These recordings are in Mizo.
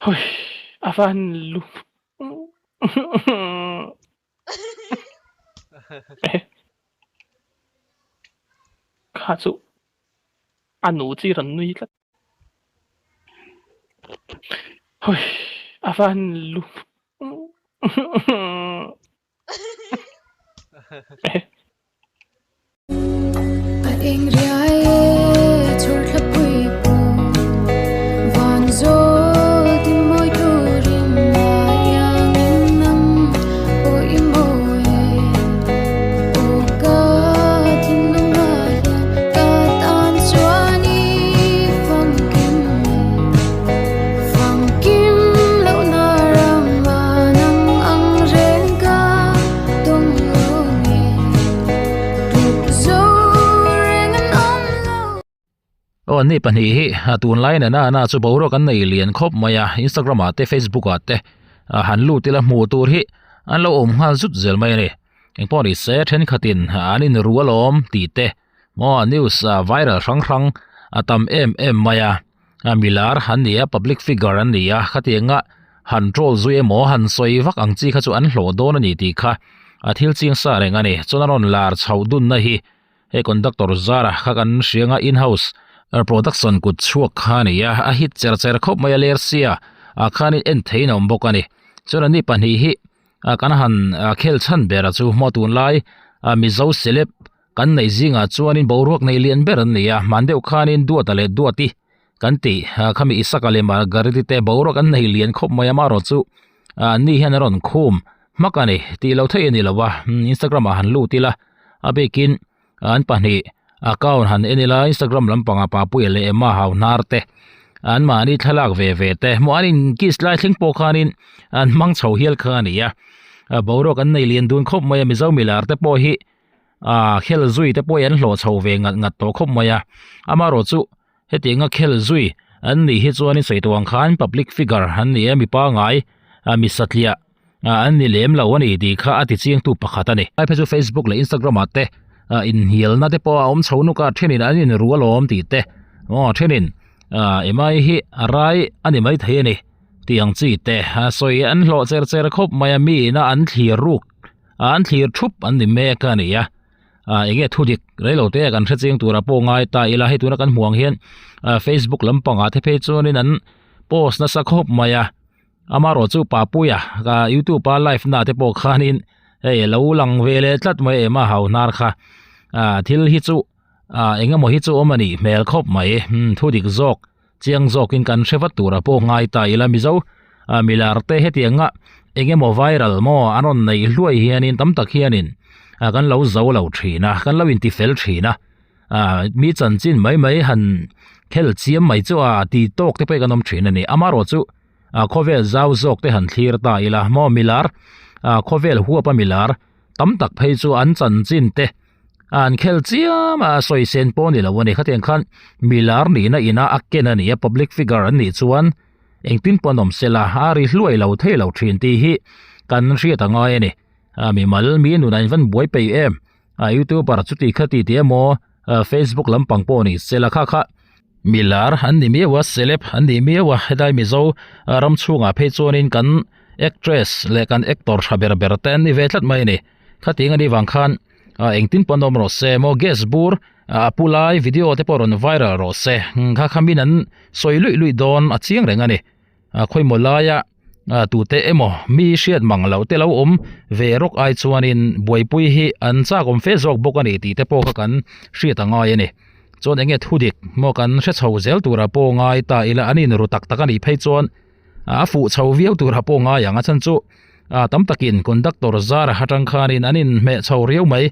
Hoi, a van lu. Kha chu a nu chi rawn nui tlat. Hoi, a van lu. A eng riai e chhur thla pui pawh van zawl ti mawi turin a iangin nang pawh i mawi e. Aw ka thinlung ah hian ka tan chuan i famkim e. Famkim lohna ram ah nang ang reng ka tawng lo nge. Aw an ni pahnih hi a tunlai nena na chu boruak an nei lian khawp mai a Instagram ah te Facebook ah te han lut ila hmuh tur hi an lo awm nghal zut zel mai a ni engpawh ni se thenkhatin an inru alawm tih te maw news viral hrang hrang a tam em em mai a milar an ni a public figure an ni a khatianga han troll zui emaw han sawi vak ang chi kha chu an hlawh dawn a ni tih kha a thil ching sa reng a ni chuan a rawn lar chhoh dunna hi hei conductor zara kha kan hrianga in house production kut chhuak kha a ni a a hit cher cher khawp mai a lersia ah khanin en theihin a awm bawk a ni chuan an ni pahnih hi kan han khel chhan ber chu hmaw tunlai mizo celeb Kan neih zingah chuanin boruak nei lian ber an ni a, hman deuh khanin Duata leh Duati kan tih khami Isaka leh Margariti te boruak an nei lian khawp mai a, amaherawh chu an ni hian a rawn khum hmak a ni tih lo theih a ni lo a, Instagram ah han lut ila a bikin an pahnih account han en ila Instagram lampangah Papuia leh Emma hau hnar te an mahni thlalak ve ve te hmuh an in kiss lai thleng pawh khanin an hmang chho hial kha a ni a, boruak an nei lian dun khawp mai a Mizo milar te pawh hi. ah khel zui te pawh hi an hlawh chho ve ngat ngat tawh khawp mai a amaherawh chu hetianga khel zui an nih hi chuan in sawi tawh ang khan public figure an ni a mi pangai ah mi satliah ah an ni lem lo a ni tih kha a ti chiang tu pakhat a ni. Lai phei chu Facebook leh Instagram ah te ah inhnialna te pawh a awm chho nuk a thenin an inru alawm tih te aw thenin ah emai hi a rai a ni maithei a ni tih ang chi te a sawi an hlawh cher cher khawp mai a mi ina an thlir ruk. an thlir thup an ni mek a ni a ah enge thu dik rei lo te kan hre ching tura pawh ngai ta ila hei tuna kan hmuh ang hian ah facebook lampangah te phei chuanin an post nasa khawp mai a amaherawh chu papuia ah youtube a live na te pawh khanin hei a lo lang ve leh tlat mai em a hau hnar kha ah thil hi chu ah engemaw hi chu awm a nih hmel khawp mai thu dik zawk. Chiang zawkin kan hre vat tura pawh ngai ta ila Mizo milar te hetianga eng emaw viral maw an rawn neih hluai hianin tam tak hianin kan lo zo lo thin a kan lo inti fel thin a mi chanchin mai mai han khel chiam mai chu a ti tawk te pawh hi kan awm thin a ni amaherawh chu khawvel zau zawk te han thlir ta ila maw milar khawvel huapa milar tam tak phei chu an chanchin te. An khel chiam a, sawi sen pawh a ni lo a ni. Khatiang khan milar nihna ina a ken a ni a, public figure an nih chuan engtin pawh an awm se la, a ri hluai lo thei lo thin tih hi kan hriat a ngai a ni. A mimal mi nunah in van buai peih em? A youtuber chuti khati tih emaw Facebook lampang pawh ni se la kha kha milar an ni miau a, celeb an ni miau a, helai Mizo ram chhungah phei chuanin kan actress leh kan actor tha ber ber te an ni ve tlat mai a ni. Khatiang a nih vang khan ah engtin pawn awm rawh se maw gas bur ah a pu lai video te pawh rawn viral rawh se kha kha min an sawi luih luih dawn a chiang reng a ni ah khawimaw laia ah tute emaw mi hriat mang loh te lo awm ve rawk ai chuanin buaipui hi an chak awm fe zawk bawk a ni tih te pawh kha kan hriat a ngai a ni chuan eng nge thu dik maw kan hre chho zel tura pawh ngai ta ila an inru tak tak a nih phei chuan. a fuh chho viau tur a pawh ngai ang a chhan chu ah tam takin conductor zar atang khanin an inhmeh chho riau mai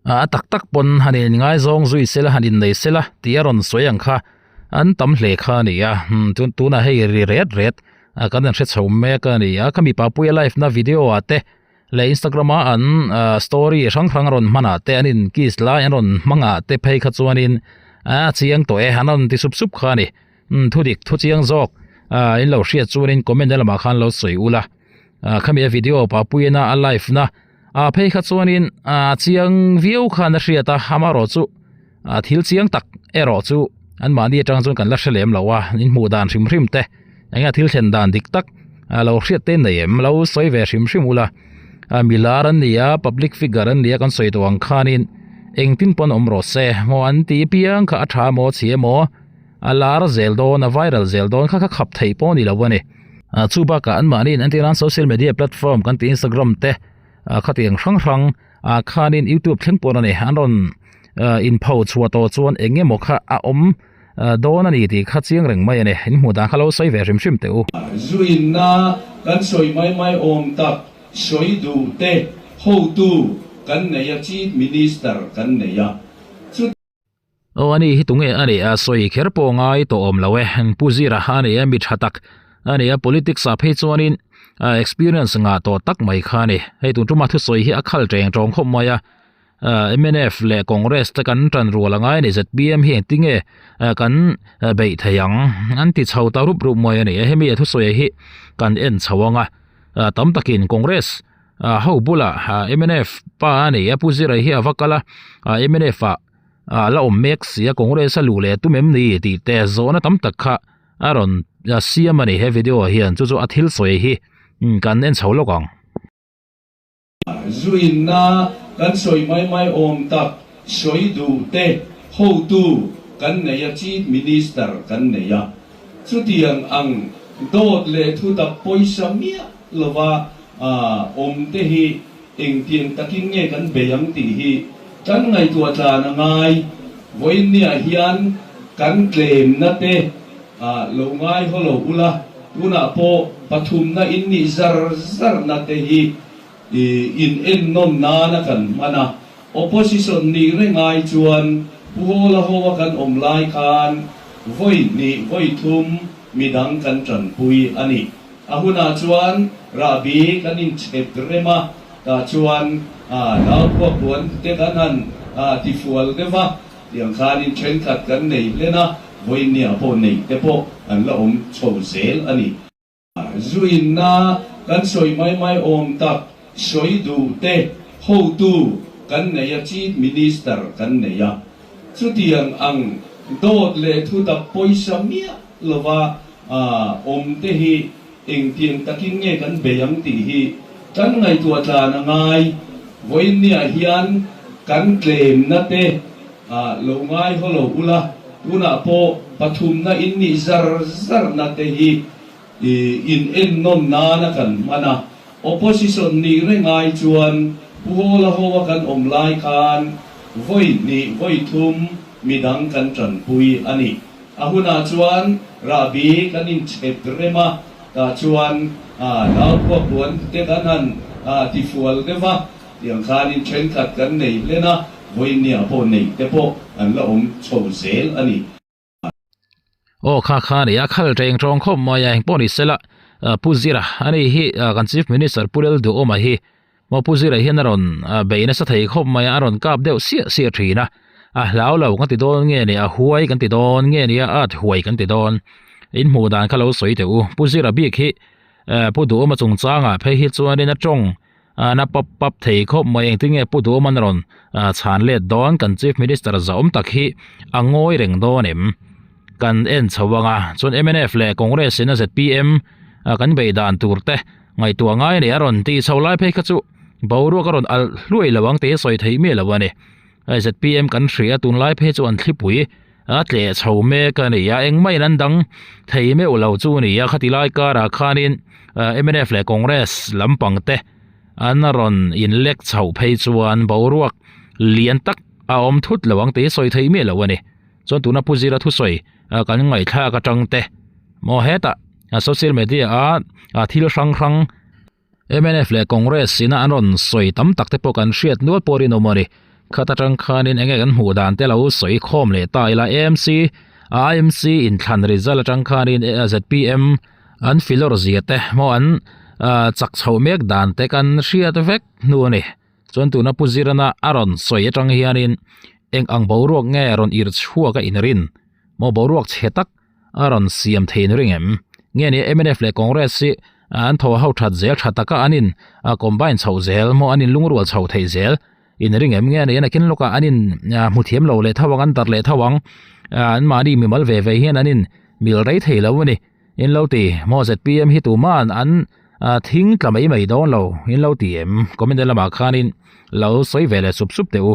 a tak tak pawn han in ngaizawng zui sela han innei sela tih a rawn sawi ang kha an tam hle kha a ni a chuan tunah hei ri ret ret a kan in hre chho mek a ni a khami papuia live na video ah te leh instagram a an story hrang hrang a rawn hman ah te an in kiss lai an rawn hmang ah te phei kha chuanin a chiang tawh e an rawn ti sup sup kha a ni. Umm thu dik thu chiang zawk ah in lo hriat chuanin comment na lamah khan lo sawi ula ah khami a video papuiina a live na ah phei kha chuanin ah chiang viau khan a hriat a amaherawh chu ah thil chiang tak erawh chu anmahni atang chuan kan la hre lem lo a in hmuh dan hrim hrim te. Eng a thil thlen dan dik tak lo hriat te nei em lo sawi ve hrim hrim ula a milar an ni a public figure an ni a kan sawi tawh ang khanin engtin pawn awm rawh se maw an tih piang kha a tha maw chhi emaw a lar zel dawn a viral zel dawn kha kha khap theih pawh a ni lo a ni chu bakah anmahni in entir nan social media platform kan tih Instagram te khatiang hrang hrang ah khanin youtube thleng pawh a ni an rawn inpho chhuah tawh chuan eng emaw kha a awm dawn a ni tih kha chiang reng mai a ni in hmuh dan kha lo sawi ve hrim hrim teh u. Zu inna kan sawi mai mai awm tak sawi duh te hotu kan nei a Chief Minister kan nei a chu. Aw ani hi tunge a nih a sawi kher pawh ngai tawh awm lo e Pu Zira a ni a mi tha tak a ni a politics ah phei chuanin experience ngah tawh tak mai kha a ni hei tun tuma thusawi hi a khal teng tawng khawp mai a mnf leh Congress te kan tan rual a ngai a ni zpm hi engtinge kan beih thei ang an ti chho ta rup rup mai a ni hemi a thusawi hi kan en chho ang a tam takin Congress ho bulah mnf pa a ni a Pu Zira hi a va kal a mnf ah a la awm mek si a Congress a luh leh tum em ni tih te zawhna tam tak kha a rawn siam a ni he video ah hian chu chu a thil sawi hi kan en chho lawk ang. Zu inna kan sawi mai mai awm tak sawi duh te hotu kan nei a Chief Minister kan nei a chutiang ang dawt leh thutak pawisa miah lova awm te hi Engtiang takin nge kan bei ang tih hi kan ngaihtuah tlan a ngai. Vawiinniah hian kan tlemna te lo ngai haw lo ula, tunah pawh pathumna in nih zar zarna te hi in ennawn nana kan hman a. Opposition nih reng ai chuan Pu Hawla hoa kan awm lai khan vawi hnih vawi thum midang kan tanpui a ni. A hunah chuan rahbi kan inchhep rem a, tah chuan nau khuapuan te kan han tifual deuh va, tiang khanin thenkhat kan nei hlen a, vawiinniah pawh nei te pawh an la awm chho zel a ni. Zu inna kan sawi mai mai awm tak sawi duh te hotu kan nei a, Chief Minister kan nei a, chutiang ang dawt leh thutak pawisa miah lova awm te hi engtiang takin nge kan bei ang tih hi kan ngaihtuah tlan a ngai. Vawiinniah hian kan tlemna te lo ngai haw lo ula, tunah pawh pathumna in nih zar zarna te hi in ennawn nana kan hman a. Opposition nih reng ai chuan Pu Hawla hoa kan awm lai khan vawi hnih vawi thum midang kan tanpui a ni. A hunah chuan rahbi kan inchhep rem a, tah chuan nau khuapuan te kan han tifual deuh va, tiang khanin thenkhat kan nei hlen a, vawiinniah pawh nei te pawh an la awm chho zel a ni. Aw kha kha a ni a, khal teng tawng khawp mai a, engpawh ni sela Pu Zira a ni hi kan Chief Minister Pu Lalduhawma hi Maw Pu Zira hian a rawn bei nasa thei khawp mai a, a rawn kap deuh siah siah thin a, a hlau lo kan ti dawn nge ni, a huai kan ti dawn nge ni, a at huai kan ti dawn. In hmuh dan kha lo sawi teh u. Pu Zira bik hi Pu Duhawma chungchangah phei hi chuanin a tawng na pap pap thei khawp mai, engtin nge Pu Duhawma'n a rawn chhan let dawn, kan Chief Minister zahawm tak hi a ngawi reng dawn em? Kan en chho ang a, chuan mnf leh Congress in a zpm kan beih dan tur te ngaihtuah ngai a ni, a rawn tih chho lai phei kha chu boruak a rawn alh hluai lo ang tih hi sawi theih miah lo a ni. Zpm kan hria tunlai phei chu an thlipui a tleh chho mek a ni a, engmah in an dang thei meuh lo chu a ni a, khati lai karah khanin mnf leh Congress lampang te an rawn inlek chhoh phei chuan boruak lian tak a awm thut lo ang tih hi sawi theih miah lo a ni. Chuan tuna Pu Zira thusawi kan ngaihthlak atang te maw hetah social media a thil hrang hrang mnf leh Congress ina an rawn sawi tam tak te pawh kan hriat nual pawh rinawm a ni. Khat atang khanin enge kan hmuh dan te lo sawi khawm leh ta ila AMC IMC inthlan result atang khanin zpm an filawr zia te maw an chak chhoh mek dan te kan hriat vek hnu a ni. Chuan tuna Pu Zirana a rawn sawi atang hianin eng ang boruak nge rawn ir chhuak a inrin? Maw boruak chhe tak a rawn siam thei in ring em? Nge ni mnf leh Congress hi an thaw ho that zel tha taka an in combine chhoh zel maw an in lungrual chhoh theih zel in ring em? Nge ni nakin lawkah an in hmu thiam lo leh tho ang an darh leh tho ang an mahni mimal ve ve hian an in mil rei thei lo a ni. In lo ti maw zpm hi tuman an thing tla mai mai dawn lo in lo ti em? Comment lamah khanin lo sawi ve leh sup sup teh u.